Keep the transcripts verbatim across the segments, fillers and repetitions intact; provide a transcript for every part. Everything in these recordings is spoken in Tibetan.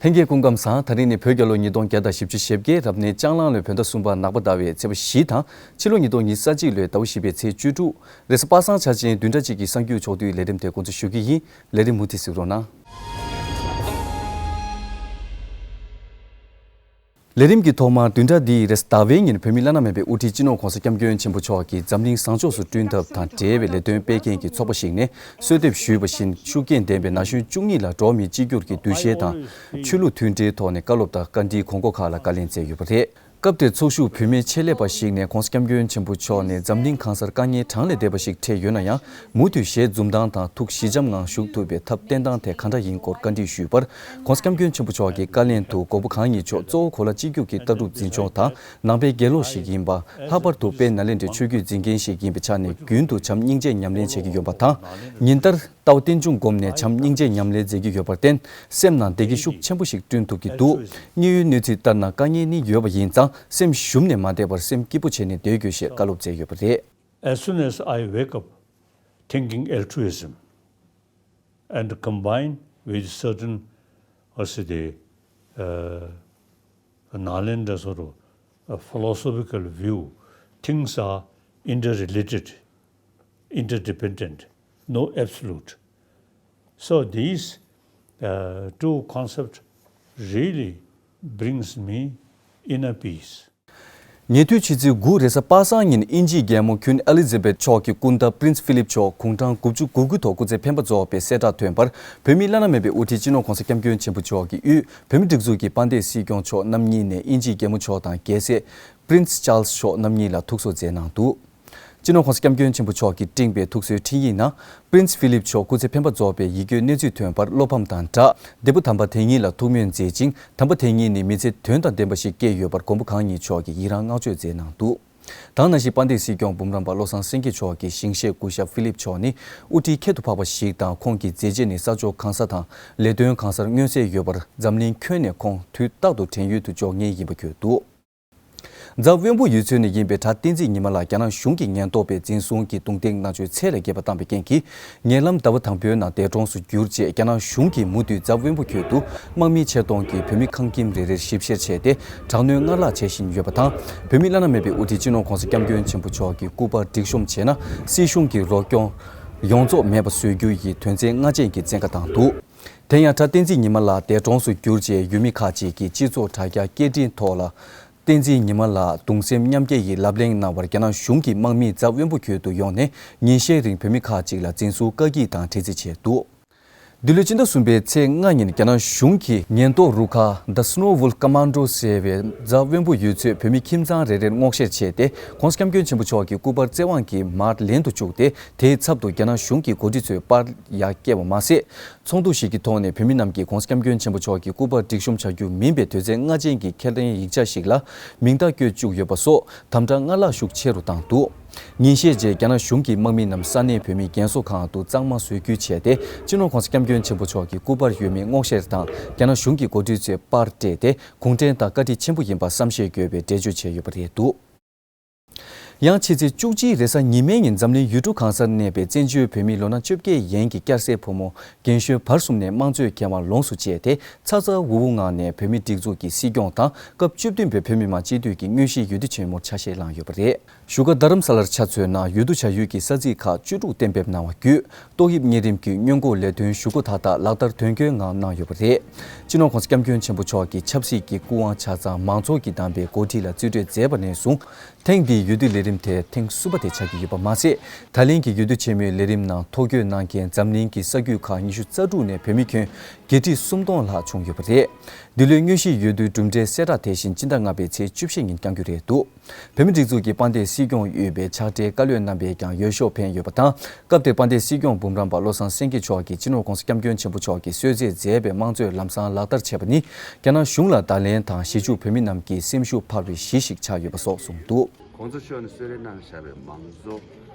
ལྷན་རྒྱས་སྐུ་ཁམས་བཟང་། ད་རིང་ནི་བོད་རྒྱལ་ལོ་ཉིས་སྟོང་བརྒྱ་དང་བཞི་བཅུ་ཞེ་བརྒྱད། རབ་གནས་ལྕགས་གླང་ལོའི་བོད་ཟླ་གསུམ་པ་ནག་པ་ཟླ་བའི་ཚེས་པ་བཞི་དང་། ཕྱི་ལོ་ཉིས་སྟོང་ཉི་ཤུ་རྩ་གཅིག་ལོའི་ཟླ་བ་བཞི་པའི་ཚེས་བཅུ་དྲུག་རེས་གཟའ་པ་སངས་འཆར་ཅན་བདུན་ཕྲག་གཅིག་གི་གསར་འགྱུར་ཕྱོགས་བསྡུས་ལས་རིམ་དེ་འགོ་འཛུགས་ཞུ་གི་ཡིན། ལས་རིམ་མུ་མཐུད་གཟིགས་རོགས་གནང་། ལས་རིམ་གྱི་ཐོག་མར་བདུན་ཕྲག་འདིའི་རེས་གཟའ་ཟླ་བའི་ཉིན་བོད་མིའི་བླ་ན་མེད་པའི་དབུ་ཁྲིད་སྤྱི་ནོར་༸གོང་ས་༸སྐྱབས་མགོན་ཆེན་པོ་མཆོག་གིས་འཛམ་གླིང་བཟང་ཕྱོགས་སུ་བསྐྲུན་ཐབས་དང་འབྲེལ་བའི་ལས་དོན་སྤེལ་མཁན་གྱི་ཚོགས་པ་ཞིག་ནས་གསོལ་འདེབས་ཞུས་པ་བཞིན། ཤུགས་རྐྱེན་ལྡན་པའི་ན་གཞོན་བཅུ་གཉིས་ལ་འགྲོ་བ་མི་གཅིག་གྱུར་གྱི་འདུ་ཤེས་དང་། ཆོས་ལུགས་མཐུན་སྒྲིལ་ཐོག་ནས་བཀའ་སློབ་དང་བཀའ་འདྲིའི་དགོས་མཁོ་ཁག་ལ་བཀའ་ལན་སྩལ་ཡོད་པ་རེད། སྐབས་དེར་ཚོགས་ཞུགས་བུད་མེད་ཆེད་ལས་པ་ཞིག་ནས་༸གོང་ས་༸སྐྱབས་མགོན་ཆེན་པོ་མཆོག་ནས་འཛམ་གླིང་གང་སར་དཀའ་ངལ་གྲངས་ལས་འདས་པ་ཞིག་འཕྲད་ཡོད་ན་ཡང་། མུ་མཐུད་ཞལ་འཛུམ་མདངས་དང་ཐུགས་ཞི་འཇམ་ངང་བཞུགས་ཐུབ་པའི་ཐབས་བསྟེན་སྟངས་ཐད་ག་འདྲ་ཡིན་སྐོར་བཀའ་འདྲི་ཞུས་པར། ༸གོང་ས་༸སྐྱབས་མགོན་ཆེན་པོ་མཆོག་གིས་བཀའ་ལན་དུ། མགོན་པོ་གང་ཉིད་མཆོག་གཙོ་བོ་གོ་ལ་གཅིག་གྱུར་གྱི་ལྟ་གྲུབ་འཛིན་སྐྱོང་དང་ནང་པའི་དགེ་སློབ་ཞིག་ཡིན་པ། ལྷག་པར་དུ་དཔལ་ནཱ་ལེནྡྲའི་ཆོས་བརྒྱུད་འཛིན་མཁན་ཞིག་ཡིན་པའི་ཆ་ནས། རྒྱུན་དུ་བྱམས་སྙིང་རྗེ་ཉམས་ལེན་བྱེད་ཀྱི་ཡོད་པ་དང་། ཉིན་ལྟར་ལྟ་བ་རྟེན་འབྱུང་བསྒོམས་ནས་བྱམས་སྙིང་རྗེ་ཉམས་ལེན་མཛད་ཀྱི་ཡོད་པར་བརྟེན། སེམས་ནང་བདེ་སྐྱིད་ཤུགས་ཆེན་པོ་ཞིག་བསྐྲུན་ཐུབ་ཀྱི་འདུག་དངོས་ཡོད་གནས་ཚུལ་ལྟར་ན། དཀའ་ངལ་ནི་ཡོད་པ་ཡིན་ཙང་། སེམས་ཞུམ་ནས་མ་བསྡད་པར་སེམས་སྐྱིད་པོ་བྱས་ནས་སྡོད་དགོས་ཞེས་བཀའ་སློབ་སྩལ་ཡོད་པ་རེད། As soon as I wake up thinking altruism and combine with certain, I say, the, uh, Nalanda sort of a philosophical view, things are interrelated, interdependent, no absolute. So these, uh, two concepts really brings me inner peace. ཉེ་དུས་ཕྱི་ཚེས་དགུ་རེས་གཟའ་པ་སངས་ཉིན་དབྱིན་ཇིའི་རྒྱལ་མོ་ཁུན་ཨེ་ལི་ཛ་བེད་མཆོག་གི་སྐུ་ཟླ་པི་རིན་སི་ཕི་ལིབ་མཆོག་དགུང་གྲངས་དགུ་བཅུ་གོ་དགུ་ཐོག་སྐུ་ཚེ་འཕེན་པ་རྫོགས་པའི་གསལ་བསྒྲགས་ཐོན་པར། བོད་མིའི་བླ་ན་མེད་པའི་དབུ་ཁྲིད་སྤྱི་ནོར་༸གོང་ས་༸སྐྱབས་མགོན་ཆེན་པོ་མཆོག་གིས་དབུས་བོད་མིའི་སྒྲིག་འཛུགས་ཀྱི་དཔལ་ལྡན་སྲིད་སྐྱོང་མཆོག་རྣམ་གཉིས་ནས་དབྱིན་ཇིའི་རྒྱལ་མོ་མཆོག་དང་། རྒྱལ་སྲས་པི་རིན་སི་ཅཱལ་སི་མཆོག་རྣམ་གཉིས་ལ་ཐུགས་གསོ་མཛད་གནང་འདུག་སྤྱི་ནོར་༸གོང་ས་༸སྐྱབས་མགོན་ཆེན་པོ་མཆོག་གིས་སྤྲིངས་པའི་ཐུགས་གསོའི་འཕྲིན་ཡིག་ནང་། པི་རིན་སི་ཕི་ལིབ་མཆོག་སྐུ་ཚེ་འཕེན་པ་རྫོགས་པའི་ཡིད་སྐྱོའི་གནས་ཚུལ་ཐོན་པར་བློ་ཕམ་དང་སྦྲགས། འདས་པོ་དམ་པ་དེ་ཉིད་ལ་ཐུགས་སྨོན་མཛད་ཅིང་། དམ་པ་དེ་ཉིད་ནི་མི་ཚེ་དོན་དང་ལྡན་པ་ཞིག་བསྐྱལ་ཡོད་པར་མགོན་པོ་གང་ཉིད་མཆོག་གིས་ཡི་རང་བསྔགས་བརྗོད་མཛད་གནང་འདུག་དེ་ནང་བཞིན་དཔལ་ལྡན་སྲིད་སྐྱོང་འབུམ་རམས་པ་བློ་བཟང་སེང་གེ་མཆོག་གིས་ཞིང་གཤེགས་སྐུ་ཞབས་ཕི་ལིབ་མཆོག་ནི་དབུ་ཁྲིད་ཁྱད་དུ་འཕགས་པ་ཞིག་དང་། ཁོང་གི་མཛད་རྗེས་ནི་ས་ཕྱོགས་གང་ས་དང་ལས་དོན་གང་སར་མངོན་གསལ་ཡོད་པར། འཛམ་གླིང་ཁྱོན་ནས་ཁོང་དུས་རྟག་ཏུ་དྲན་ཡུལ་དུ་འཇོག་མཁན་ཡིན་པ་བཀོད་འདུག་རྫ་དབོན་པོ་ཡུལ་ཚོ་ནས་ཡིན་པའི་གྲྭ་བསྟན་འཛིན་ཉི་མ་ལགས་རྒྱ་ནག་གཞུང་གི་ཉེན་རྟོག་པས་འཛིན་བཟུང་གིས་རྡུང་རྡེག་མནར་གཅོད་ཚད་ལས་བརྒལ་བ་བཏང་བའི་རྐྱེན་གྱིས། ཉེ་ལམ་ཟླ་བ་དང་པོའི་ནང་འདས་གྲོངས་སུ་གྱུར་རྗེས། རྒྱ་ནག་གཞུང་གིས་མུ་མཐུད་རྫ་དབོན་པོ་ཁུལ་དུ་དམག་མི་ཆེད་གཏོང་གིས་བོད་མི་ཁང་ཁྱིམ་རེ་རེར་ཞིབ་བཤེར་བྱས་ཏེ། དྲག་གནོན་སྔར་ལྷག་བྱེད་བཞིན་ཡོད་པ་དང་། བོད་མི་བླ་ན་མེད་པའི་དབུ་ཁྲིད་སྤྱི་ནོར་༸གོང་ས་༸སྐྱབས་མགོན་ཆེན་པོ་མཆོག་གི་སྐུ་པར་སྒྲིག་གཤོམ་བྱས་ན། སྲིད་གཞུང་གི་རོགས་སྐྱོར་ཡོངས་རྫོགས་མེད་པ་བཟོ་རྒྱུ་ཡི་དོན་ཚན་ལྔ་ཅན་གྱི་བཙན་བཀའ་བཏང་འདུག་དེ་ཡང་གྲྭ་བསྟན་འཛིན་ཉི་མ་ལགས་འདས་གྲོངས་སུ་གྱུར་རྗེས། ཡུལ་མི་ཁག་ཅིག་གིས་སྤྱི་ཚོགས་དྲ་རྒྱ་སྐད་འཕྲིན་ཐོག་ལ། བསྟན་འཛིན་ཉི་མ་ལགས་གདུང་སེམས་མཉམ་སྐྱེད་ཀྱི་ལབ་གླེང་གནང་བར། རྒྱ་ནག་གཞུང་གིས་དམག་མིས་རྫ་དབོན་པོ་ཁུལ་དུ་ཡོང་ནས། ཉིན་ཤས་རིང་བོད་མི་ཁག་ཅིག་ལ་འཛིན་བཟུང་བཀག་སྐྱིལ་དང་འཁྲིག་རྩིས་བྱས་འདུག་འདི་ལོའི་སྤྱི་ཟླ་གསུམ་པའི་ཚེས་ལྔ་ཉིན། རྒྱ་ནག་གཞུང་གིས་ཉེན་རྟོག་རུ་ཁག The Snow Wolf Commando ཟེར་བའི་རྫ་དབོན་པོ་ཡུལ་ཚོའི་བོད་མི་ཁྱིམ་ཚང་རེ་རེར་སྔོག་བཤེར་བྱས་ཏེ། ༸གོང་ས་༸སྐྱབས་མགོན་ཆེན་པོ་མཆོག་གི་སྐུ་པར་བཙན་དབང་གིས་མར་ལེན་དུ་བཅུག་སྟེ། དེའི་ཚབ་ཏུ་རྒྱ་ནག་གཞུང་གི་འགོ་ཁྲིད་ཚོའི་པར་ཡར་བསྐྱལ་བ་མ་ཟད། ཚོགས་འདུ་ཞིག་གི་ཐོག་ནས་བོད་མི་རྣམས་ཀྱིས་༸གོང་ས་༸སྐྱབས་མགོན་ཆེན་པོ་མཆོག་གི་སྐུ་པར་སྒྲིག་གཤོམ་བྱ་རྒྱུ་མིན་པའི་དོན་ཚན་ལྔ་ཅན་གྱི་ཁས་ལེན་ཡིག་ཆ་ཞིག་ལ་མིང་རྟགས་བཀོད་བཅུག་ཡོད་པ་སོགས། དམ་དྲག་སྔར་ལྷག་ཤུགས་ཆེ་རུ་བཏང་འདུག་ཉིན་ཤས་རྗེས། རྒྱ་ནག་གཞུང་གི་དམག་མི་རྣམས་ས་གནས་བོད་མིའི་རྒན་གསོ་ཁང་དུ་གཙང་མ་བཟོ་རྒྱུའི་ཆེད་དེ། སྤྱི་ནོར་༸གོང་ས་༸སྐྱབས་མགོན་ཆེན་པོ་མཆོག་གི་སྐུ་པར་ཡོད་མེད་སྔོག་བཤེར་དང་། རྒྱ་ནག་གཞུང་གི་འགོ་ཁྲིད་ཚོའི་པར་སྤྲད་དེ། གུང་ཁྲན་ཏང་བཀའ་དྲིན་ཆེན་པོ་ཡིན་པ་བསམ་ཤེས་དགོས་པའི་འགྲེལ་བརྗོད་བྱས་ཡོད་པ་རེད་འདུག་ཡང་ཕྱི་ཚེས་བཅུ་གཅིག་རེས་གཟའ་ཉི་མའི་ཉིན། འཛམ་གླིང་ཡུལ་གྲུ་གང་སར་གནས་པའི་བཙན་བྱོལ་བོད་མིའི་ལོ་ན་བཅོ་བརྒྱད་ཡན་གྱི་སྐྱ་སེར་ཕོ་མོ་རྒན་གཞོན་བར་གསུམ་ནས་དམངས་གཙོའི་གྱེན་དབང་ལོངས་སུ་སྤྱད་དེ། ཚ་ཚ་འུར་འུར་ངང་ནས་བོད་མིའི་སྒྲིག་འཛུགས་ཀྱི་སྲིད་སྐྱོང་དང་། སྐབས་བཅུ་བདུན་པའི་བོད་མི་མང་སྤྱི་འཐུས་ཀྱི་དངོས་གཞིའི་འོས་བསྡུ་ཆེན་མོར་ཆ་ཤས་བླངས་ཡོད་པ་རེད། བཞུགས་སྒར་རྡ་རམ་ས་ལར་ཆ་མཚོན་ན། འོས་བསྡུ་བྱ་ཡུལ་གྱི་ས་ཚིགས་ཁག་བཅུ་དྲུག་གཏན་འབེབས་གནང་བ་བརྒྱུད། ཏོག་དབྱིབས་གཉན་རིམས་ཀྱི་སྔོན་འགོག་ལས་དོན་ཞུ་སྒོ་མཐའ་དག་ལག་བསྟར་དོན་འཁྱོལ་ངང་གནང་ཡོད་པ་རེད། སྤྱི་ནོར་༸གོང་ས་༸སྐྱབས་མགོན་ཆེན་པོ་མཆོག་གིས་ཆབ་སྲིད་ཀྱི་སྐུ་དབང་ཆ་ཚང་མང་ཚོགས་ཀྱིས་བདམས་པའི་འགོ་ཁྲིད་ལ་རྩིས་སྤྲོད་མཛད་པ་ནས་བཟུང་། ཐེངས་འདིའི་འོས་བསྡུའི་ལས་རིམ་དེ་ཐེངས་གསུམ་པ་དེ་ཆགས་ཀྱི་ཡོད་པ་མ་ཟད། ད་ལན་གྱི་འོས་བསྡུ་ཆེན་མོའི་ལས་རིམ་ནང་ཐོ་འགོད་གནང་མཁན་འཛམ་གླིང་གི་ས་རྒྱུད་ཁག་ཉི་ཤུ་རྩ་དྲུག་ནས་བོད་མི་ཁྱོན་བརྒྱད་ཁྲི་སུམ་སྟོང་ལྷག་བྱུང་ཡོད་པ་རེད། འདི་ལོའི་དངོས་གཞིའི་འོས་བསྡུའི་གྲུབ་འབྲས་གསལ་བསྒྲགས་དེ་བཞིན་སྤྱི་ཟླ་ལྔ་པའི་ཚེས་བཅུ་བཞི་ཉིན་བསྐྱང་རྒྱུ་རེད་འདུག་བོད་མིའི་སྒྲིག་འཛུགས་ཀྱི་དཔལ་ལྡན་སྲིད་སྐྱོང་དབུས་པའི་ཕྱག་སྦྲེལ་བཀའ་བློན་རྣམ་པས་ཀྱང་འོས་ཤོག་འཕེན་ཡོད་པ་དང་། སྐབས་དེར་དཔལ་ལྡན་སྲིད་སྐྱོང་འབུམ་རམས་པ་བློ་བཟང་སེང་གེ་མཆོག་གིས་སྤྱི་ནོར་༸གོང་ས་༸སྐྱབས་མགོན་ཆེན་པོ་མཆོག་གིས་གསོལ་ཚིགས་མཛད་པའི་དམངས་གཙོའི་ལམ་བཟང་ལག་བསྟར་བྱས་པ་ནི། རྒྱ་ནག་གཞུང་ལ་བརྡ་ལན་དང་། གཞིས་བཞུགས་བོད་མི་རྣམས་ཀྱི་སེམས་ཤུགས་འཕར་བའི་གཞི་ཞིག་ཆགས་ཡོད་པ་སོགས་གསུངས་འདུག ༸གོང་ས་མཆོག་ནས་གསོལ་རས་གནང་བཞག་པའི་དམངས་གཙོ་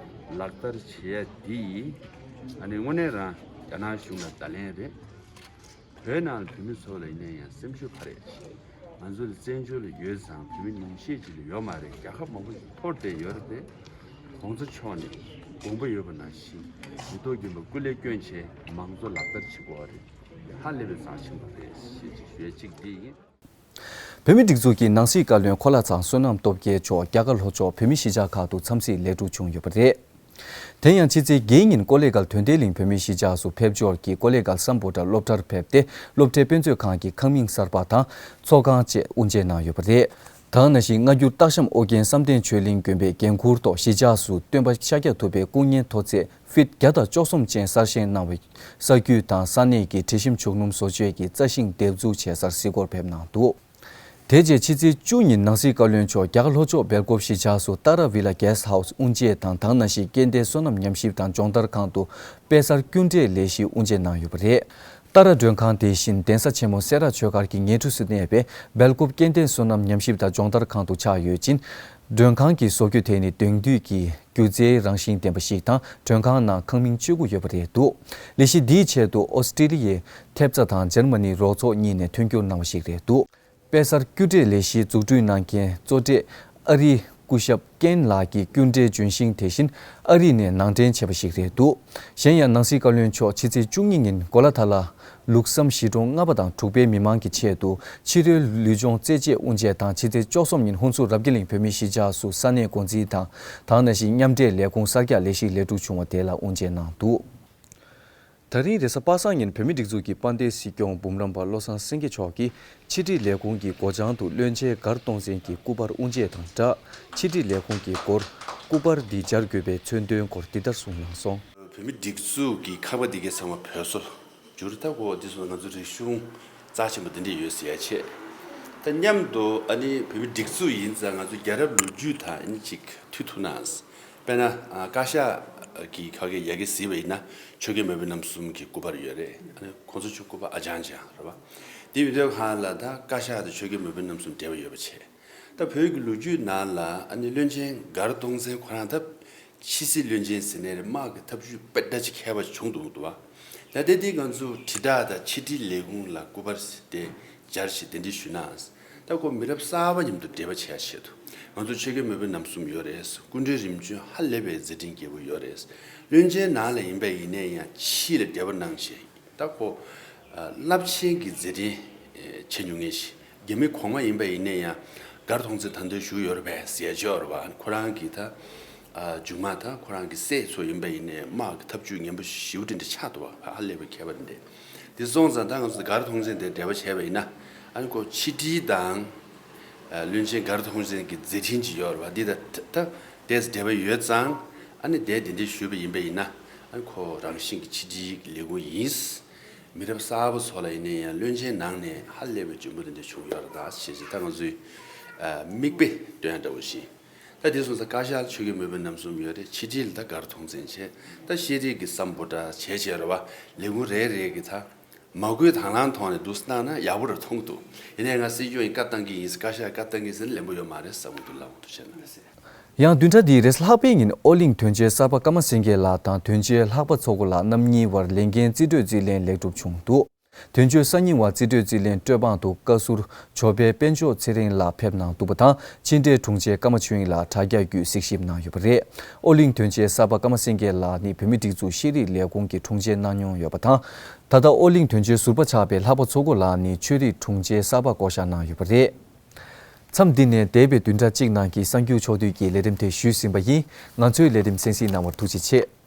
ལག་བསྟར་བྱེད་ཡ་འདི་ཡིས། ཨ་ནི་དངོས་གནས་རང་རྒྱ་ནག་གཞུང་ལ་བརྡ་ལན་རེད། བོད་ནང་ལ་བོད་མི་ཚོ་ལ་ཡིན་ན་ཡང་སེམས་ཤུགས་འཕར་ཡ་ཞིག་ང་ཚོ་ལ་བཙན་བྱོལ་ལ་ཡོད་ཙང་བོད་མི་ཉུང་ཤས་ཅིག་ལ་ཡོད་མ་རེད། རྒྱལ་ཁབ་མང་པོ་ཞིག་འཐོར་བསྡད་ཡོད་རེད་དེ། ༸གོང་ས་མཆོག་ནས་དགོངས་པ་ཡོད་པ་ནང་བཞིན་མི་ཐོག་རྒྱུན་པ་སྐུ་ལས་བསྐྱོན་བྱས་དམངས་གཙོ་ལག་བསྟར་བྱེད་དགོས་པ་རེད། ཧ་ལས་པའི་མཛངས་ཆེན་པོ་རེད་ཞེས་ཅིག་ ཡོད་གཅིག་འདི་ཡིན། བོད་མིའི་སྒྲིག་འཛུགས་ཀྱི་ནང་སྲིད་བཀའ་བློན་འཁོར་ལག་ཚང་བསོད་ནམས་སྟོབས་རྒྱལ་མཆོག་རྒྱ་གར་ལྷོ་ཕྱོགས་བོད་མི་གཞིས་ཆགས་ཁག་ཏུ་འཚམས་གཟིགས་ལེགས་གྲུབ་བྱུང་ཡོད་པ་རེད། དེ་ཡང་ཕྱི་ཚེས་བརྒྱད་ཉིན་ཀོ་ལེ་གལ་དོན་ལྡན་གླིང་བོད་མིའི་གཞིས་ཆགས་སུ་ཕེབས་འབྱོར་གྱིས་ཀོ་ལེ་གལ་སམ་བྷོ་ཊ་སློབ་གྲྭར་ཕེབས་ཏེ། སློབ་གྲྭའི་དཔེ་མཛོད་ཁང་གི་ཁང་མིག་གསར་པ་དང་ཚོགས་ཁང་བཅས་དབུ་འབྱེད་གནང་ཡོད་པ་རེད། ད་ག་ནང་བཞིན་སྔ་འགྱུར་སྟག་ཤམ་ཨོ་རྒྱན་བསམ་གཏན་ཆོས་གླིང་དགོན་པའི་འགན་འཁུར་ཐོག་གཞིས་ཆགས་སུ་སྟོན་པ་ཤཱཀྱ་ཐུབ་པའི་སྐུ་བརྙན་མཐོ་ཚད་ཕིཊ་བརྒྱ་དང་བཅུ་གསུམ་ཅན་གསར་བཞེངས་གནང་བའི་ས་རྒྱུས་དང་ས་གནས་ཀྱི་དྲི་ཞིམ་བྱུག་སྣུམ་བཟོ་བཅོས་ཀྱི་རྩྭ་ཤིང་འདེབས་འཛུགས་བྱེད་སར་གཟིགས་སྐོར་ཕེབས་གནང་འདུག་དེ་རྗེས་ཕྱི་ཚེས་བཅུ་ཉིན་ནང་སྲིད་བཀའ་བློན་མཆོག་རྒྱ་གར་ལྷོ་ཕྱོགས་སྦེལ་ཀོབ་གཞིས་ཆགས་སུ་ཏཱ་ར་ཝི་ལ་གེ་སི་ཊི་ཧའུ་སི་དབུ་འབྱེད་དང་། ད་ག་ནང་བཞིན་སྐྱེ་ལྡན་བསོད་ནམས་ཉམས་ཞིབ་དང་སྦྱོང་བརྡར་ཁང་དུ་དཔེ་གསར་སྐྱུག་འབྲས་ལས་གཞི་དབུ་འབྱེད་གནང་ཡོད་པ་རེད། ཏཱ་ར་མགྲོན་ཁང་དེ་བཞིན་གདན་ས་ཆེན་མོ་སེ་ར་ཆོས་སྒར་གྱི་ཉེ་འཁྲིས་སུ་གནས་པའི་སྦེལ་ཀོབ་སྐྱེ་ལྡན་བསོད་ནམས་ཉམས་ཞིབ་དང་སྦྱོང་བརྡར་ཁང་དུ་ཆགས་ཡོད་ཅིང་། མགྲོན་ཁང་གི་བཟོ་བཀོད་དེ་ནི་དེང་དུས་ཀྱི་སྒྱུ་རྩལ་རང་བཞིན་ལྡན་པ་ཞིག་དང་། མགྲོན་ཁང་ནང་ཁང་མིག་བཅུ་དགུ་ཡོད་པ་རེད་འདུག་ལས་གཞི་འདིའི་ཆེད་དུ་ཨོ་སི་ཀྲི་ལི་ཡའི་ཐེབས་རྩ་དང་འཇར་མ་ནི་རོགས་ཚོགས་གཉིས་ནས་མཐུན་འགྱུར་གནང་བ་ཞིག་རེད་འདུག་དཔེ་གསར་སྐྱུག་འབྲས་ལས་གཞི་འཛུགས་སྐྲུན་གནང་མཁན་གཙོ་གྲས་ཨ་རིའི་སྐུ་ཞབས་ཀེན་ལགས་ཀྱི་སྐྱུག་འབྲས་ལྗོན་ཤིང་དེ་བཞིན་ཨ་རི་ནས་ནང་འདྲེན་བྱས་པ་ཞིག་རེད་འདུག་གཞན་ཡང་ནང་སྲིད་བཀའ་བློན་མཆོག་ཕྱི་ཚེས་བཅུ་གཉིས་ཉིན་གོ་ལ་ཐ་ལ་ལུགས་བསམ་གཞིས་གྲོང་ལྔ་པ་དང་དྲུག་པའི་མི་མང་གི་ཆེད་དུ་ཕྱི་རོལ་ལུས་སྦྱོང་རྩེད་ཆས་དབུ་འབྱེད་དང་། ཕྱི་ཚེས་བཅུ་གསུམ་ཉིན་ཧུན་སུར་རབ་རྒྱས་གླིང་བོད་མིའི་གཞིས་ཆགས་སུ་ས་གནས་འགོ་འཛིན་དང་། ད་ག་ནང་བཞིན་མཉམ་འབྲེལ་ལས་ཁུངས་གསར་རྒྱག་ལས་གཞི་ལེགས་གྲུབ་བྱུང་བ་དེ་ལ་དབུ་འབྱེད་གནང་འདུག་དེ་རིང་རེས་གཟའ་པ་སངས་ཉིན་བོད་མིའི་སྒྲིག་འཛུགས་ཀྱི་དཔལ་ལྡན་སྲིད་སྐྱོང་འབུམ་རམས་པ་བློ་བཟང་སེང་གེ་མཆོག་གིས་ཕྱི་དྲིལ་ལས་ཁུངས་ཀྱི་སྒོ་བྱང་དུ་བློན་ཆེན་མགར་སྟོང་བཙན་གྱི་སྐུ་པར་དབུ་འབྱེད་དང་སྦྲགས། ཕྱི་དྲིལ་ལས་ཁུངས་ཀྱི་སྒོར་སྐུ་པར་འདི་སྦྱར་དགོས་པའི་མཚོན་དོན་སྐོར་འདི་ལྟར་གསུངས་གནང་སོང་། བོད་མིའི་སྒྲིག་འཛུགས་ཀྱི་ཁང་པ་འདི་གའི་ཚང་མ་བོད་བཟོ་བསྒྱུར། ད་གོ་འདི་ཚོ་ང་ཚོ་རིག་གཞུང་རྩ་ཆེན་པོ་འདི་འདྲ་ཡོད་ཟེར་ཡ་བྱས། ད་མཉམ་དུ་ཨ་ནི་བོད་མིའི་སྒྲིག་འཛུགས་ཡིན་ཙང་ང་ཚོ་རྒྱལ་རབས་ལོ་རྒྱུས་དང་ཨ་ནི་ཅིག་མཐུད་ཐུབ་ན། དཔེར་ན་ཨ་བཀའ་ཤག་གི་ཁ་སྐད་ཡ་གི་གཟིགས་པ་ཡིན་ན་ཆོས་རྒྱལ་མེས་དབོན་རྣམ་གསུམ་གྱི་སྐུ་པར་ཡོད་རེད། ཨ་ནི་གོང་ས་མཆོག་སྐུ་པར་ཨ་ཅང་ཅང་རེད་བ། དེ་ཡིན་དུས་གང་ལ་ད་བཀའ་ཤག་དང་ཆོས་རྒྱལ་མེས་དབོན་རྣམ་གསུམ་འབྲེལ་བ་ཡོད་པ་བྱས། ད་བོད་ཀྱི་ལོ་རྒྱུས་ནང་ལ་ཨ་ནི་བློན་ཆེན་མགར་སྟོང་བཙན་ཁོ་རང་ད་ཕྱི་སྲིད་བློན་ཆེན་ཟེར་ནའི་རེད། དམག་གི་ཐབས་ཇུས་དཔེ་འདྲ་ཅིག་མཁས་པ་བྱུང་འདུག་འདུག་བ། ད་དེ་དེ་ང་ཚོ་དྲིལ་བསྒྲགས་དང་ཕྱི་དྲིལ་ལས་ཁུངས་ལ་སྐུ་པར་དེ་སྦྱར་ཞིག་དེ་འདྲ་ཞུས་ན། ད་ཁོ་མི་རབས་གསར་པ་མཉམ་དུ་འབྲེལ་བ་བྱེད་ཡ་ཆེད་དུ་ང་ཚོ་ཆོས་རྒྱལ་མེས་དབོན་རྣམ་གསུམ་ཡོད་རེད། སྐུ་ཕྲེང་རིམ་བྱོན་ཧ་ལས་པའི་མཛད་འཕྲིན་རྒྱས་པོ་ཡོད་རེད། བློན་ཆེན་ནང་ལ་ཡིན་པ་ཡིན་ནའི་ཡང་ཕྱི་ལ་འབྲེལ་བ་གནང་བྱས། ད་ཁོ་ཨ་རླབས་ཆེན་གྱི་མཛད་འཕྲིན་ཨེ་བྱེད་མྱོང་མཁན་ཞིག་རྒྱ་མི་གོང་མ་ཡིན་པ་ཡིན་ནའི་ཡང་མགར་ཐོང་བཙན་ད་ལྟ་བཞུགས་ཡོད་རེད་པས་ཟེར་ཡ་ཅིག་ཡོད་རེད་པ། ཁོ་རང་གི་ད་ཨ་མཇུག་མ་ད་ཁོ་རང་གི་སྲས་ཚོ་ཡིན་པ་ཡིན་ནའི་དམག་གི་ཐབས་ཇུས་ངན་པ་ཞེ་པོ་ཅིག་འདྲ་ཆགས་འདུག་བ། ཧ་ལས་པའི་མཁས་པ་འདྲ། དེ་སོང་ཙང་ད་ང་ཚོ་མགར་ཐོང་བཙན་དེ་འབྲེལ་བ་བྱས་པ་ཡིན་ན། ཨ་ནི་ཁོ་ཕྱི་དྲིལ་དང་ཨ་བློན་ཆེན་མགར་ཐོང་བཙན་གྱི་མཛད་འཕྲིན་ཅིག་ཡོད་རེད་པ། འདི་ད་ད་དེས་འབྲེལ་བ་ཡོད་ཙང་། ཨ་ནི་དེ་དེ་འདྲ་ཞུས་པ་ཡིན་པ་ཡིན་ན། ཨ་ནི་ཁོ་རང་བཞིན་གྱི་ཕྱི་དྲིལ་ལས་ཁུངས་ཡིན། མི་རབས་གསར་པ་ཚོ་ལ་ཡིན་ན་ཡང་བློན་ཆེན་ནང་ནས་ཧ་ལས་པའི་འཇོན་པོ་དེ་འདྲ་བྱུང་ཡོད་རེད་ད་ཞེས་ཞེས་ད་ང་ཚོའི་ཨ་མིག་དཔེ་སྟོན་ཡ་འདྲ་བོ་ཞིག་ད་དེ་སོང་ཙང་བཀའ་ཤག་ཆོས་རྒྱལ་མེས་དབོན་རྣམ་གསུམ་ཡོད་རེད། ཕྱི་དྲིལ་ལ་ད་མགར་ཐོང་བཙན་བྱས། ད་ཤེས་རིག་གི་སམ་བྷོ་ཊ་བྱས་བྱས་རེད་བ། ལས་ཁུངས་རེ་རེ་གི་ད་མ་དགོས་དང་བླངས་ཐོག་ནས་འདུག་སེ་གནང་ན་ཡག་པོ་རེད་མཐོང་གི་འདུག་ཡིན་ནའི་ང་སྲིད་སྐྱོང་ཡིན་བཀའ་བཏང་གི་ཡིན་ཟེར་བཀའ་ཤག་བཀའ་བཏང་གི་ཡིན་ཟེར་ན་ལེན་པོ་ཡོད་མ་རེད་བསམ་གི་འདུག་ལགས་འོང་དུ་བྱས་ན། ཡང་བདུན་ཕྲག་འདིའི་རེས་ལྷག་པའི་ཉིན་ཨོ་གླིང་དོན་གཅོད་གསར་པ་ཀརྨ་སེང་གེ་ལགས་དང་དོན་གཅོད་ལྷག་པ་མཚོ་སྒོ་ལགས་རྣམ་གཉིས་དབར་ལས་འགན་རྩིས་སྤྲོད་རྩིས་ལེན་ལེགས་གྲུབ་བྱུང་འདུག་དོན་གཅོད་སང་ཉིན་བར་རྩིས་སྤྲོད་རྩིས་ལེན་སྤྲོད་དཔང་དུ་བཀའ་ཟུར་ཇོ་པལ་དཔལ་འབྱོར་ཚེ་རིང་ལགས་ཕེབས་གནང་འདུག་པ་དང་། ཕྱི་འབྲེལ་དྲུང་ཆེ་ཀརྨ་ཆོས་དབྱིངས་ལགས་དྲ་རྒྱ་བརྒྱུད་གཟིགས་ཞིབ་གནང་ཡོད་པ་རེད། ཨོ་གླིང་དོན་གཅོད་གསར་པ་ཀརྨ་སེང་གེ་ལགས་ནི་བོད་མིའི་སྒྲིག་འཛུགས་ཤེས་རིག་ལས་ཁུངས་ཀྱི་དྲུང་ཆེ་གནང་མྱོང་ཡོད་པ་དང་། ད་ལྟ་ཨོ་གླིང་དོན་གཅོད་ཟུར་པ་ཆགས་པའི་ལྷག་པ་མཚོ་སྒོ་ལགས་ནི་ཆོས་རིག་དྲུང་ཆེ་གསར་པ་བསྐོ་བཞག་གནང་ཡོད་པ་རེད། མཚམས་འདི་ནས་འདས་པའི་བདུན་ཕྲག་གཅིག་ནང་གི་གསར་འགྱུར་ཕྱོགས་བསྡུས་ཀྱི་ལས་རིམ་དེ་ཞུས་ཟིན་པ་ཡིན། ང་ཚོའི་ལས་རིམ་གསན་གཟིགས་གནང་བར་ཐུགས་རྗེ་ཆེ།